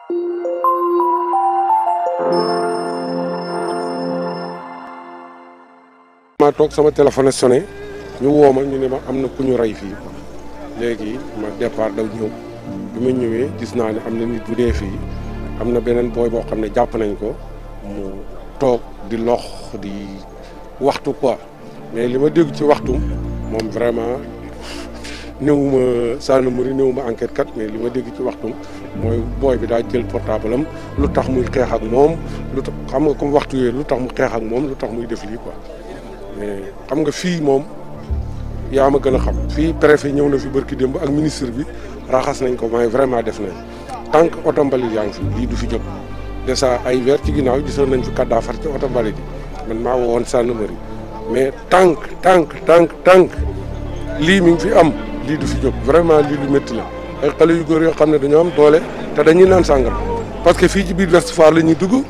ma toog sama téléphone sonné ñu woo ma ñu ne ma am na ku ñu rey fii léegi ma départ daw ñëw bi ma ñëwee gis naa ne am na nit bu dee fii am na beneen booy boo xam ne jàpp nañ ko mu toog di lox di waxtu quoi mais li ma dégg ci waxtum moom vraiment néewuma gendarmerie néewuma enquête kat mais li ma dégg ci waxtum mooy booy bi daa jël portable am lu tax muy xeex ak moom lu tax xam nga comme waxtu yooyu lu tax mu xeex ak moom lu tax muy def lii quoi mais xam nga fii moom yaa ma gën a xam fii préfet ñëw na fi barki démb ak ministre bi raxas nañ ko mooy vraiment def nañ tant que oto mbalit yaa ngi fi lii du fi jóg dèjà ay weer ci ginnaaw gisoon nañ fi kaddaafar ci oto mbalit yi man maa woon gendarmerie mais tant lii mi ngi fi am lii du fi jóg vraiment lii lu métti la ay xale yu góor yoo xam ne dañoo am doole te dañuy naan sàngara parce que fii ci biir Ouest Foire la ñuy dugg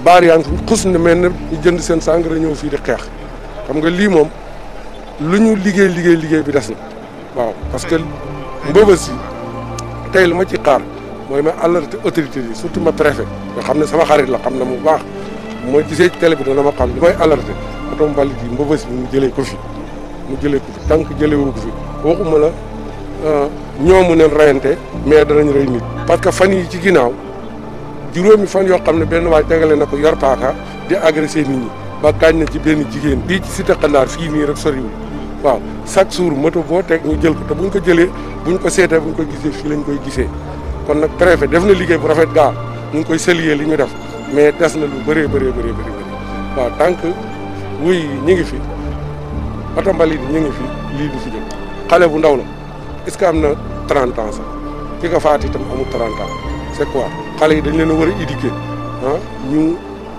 baar yaa ngi fi xus ne mel ne ñu jënd seen sàngara ñëw fii di xeex xam nga lii moom lu ñu liggéey bi des na waaw parce que mbëbës yi tey lu ma ci xaar mooy ma alerter autorité yi surtout ma préfet nga xam ne sama xarit la xam na mu baax moo gisee ci télé bi dana ma xam li may alerter oto mbalit yi mbëbës bi mu jëlee ko fi tant que jëlee wu ko fi waxuma la ñoomu neen reyante mais danañ rey nit parce que fan yi ci ginnaaw juróomi fan yoo xam ne benn waay tegale na ko yor paaka di agressé nit ñi ba gaañ na ci benn jigéen bii ci cité Xandaar fii nii rek soriwul waaw chaque jour moto boo teg ñu jël ko te buñ ko jëlee buñ ko seetee buñ ko gisee fii lañ koy gisee kon nag préfet def na liggéey bu rafet gaa ñu ngi koy saluer li ñu def mais des na lu bëree waaw tant que wuy ñi ngi fi oto mbalit ñi ngi fi lii du fi jóg xale bu ndaw la est-ce que am na 30 ans sax ki nga faat itam amul 30 ans c'est quoi xale yi dañ leen a war a éduquer ñu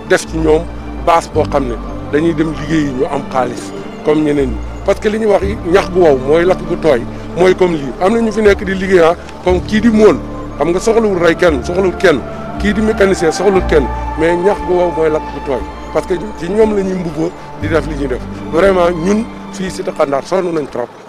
def ci ñoom base boo xam ne dañuy dem liggéeyi ñu am xaalis comme ñeneen ñi parce que li ñuy wax ñax gu wow mooy lakk gu tooy mooy comme lii am na ñu fi nekk di liggéey comme kii di mool xam nga soxlawul rey kenn soxlawul kenn kii di mécanicien soxlawul kenn mais ñax gu wow mooy lakk gu tooy parce que ci ñoom la ñuy mbubboo di def li ñuy def vraiment ñun fii Cité Xandaar sonn nañ trop